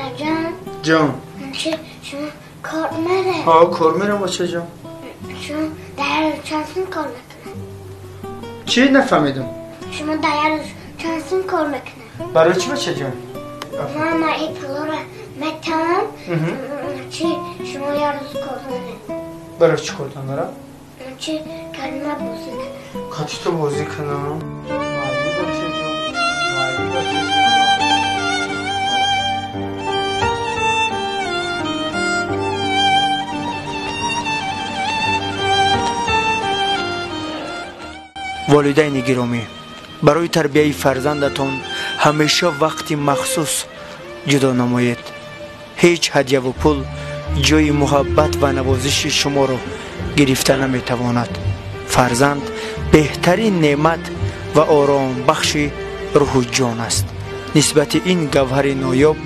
Падарҷон. Ҷон. Чи шумо кор мере? Ҳа, кор мерам, бачаҷон. Шумо дар як рӯз чанд сум кор мекунед? Чӣ, нафаҳмидам? Шумо дар як рӯз чанд сум кор мекунед? Барои чӣ, бачаҷон? Ман ин пулоро метавам, чи шумо як рӯз кор меред. Барои чӣ кор дорам? Чи калима бозӣ кунам. Кати ту бозӣ кунам? Майли, бачаҷон. Майли, бачаҷон. Волидайни гиромӣ, барои тарбияи фарзандатон ҳамеша вақти махсус ҷудо намоед. Ҳеҷ ҳадяву пул ҷои муҳаббат ва навозиши шуморо гирифта наметавонад. Фарзанд беҳтарин неъмат ва оромбахши рӯҳу ҷон аст. Нисбати ин гавҳари ноёб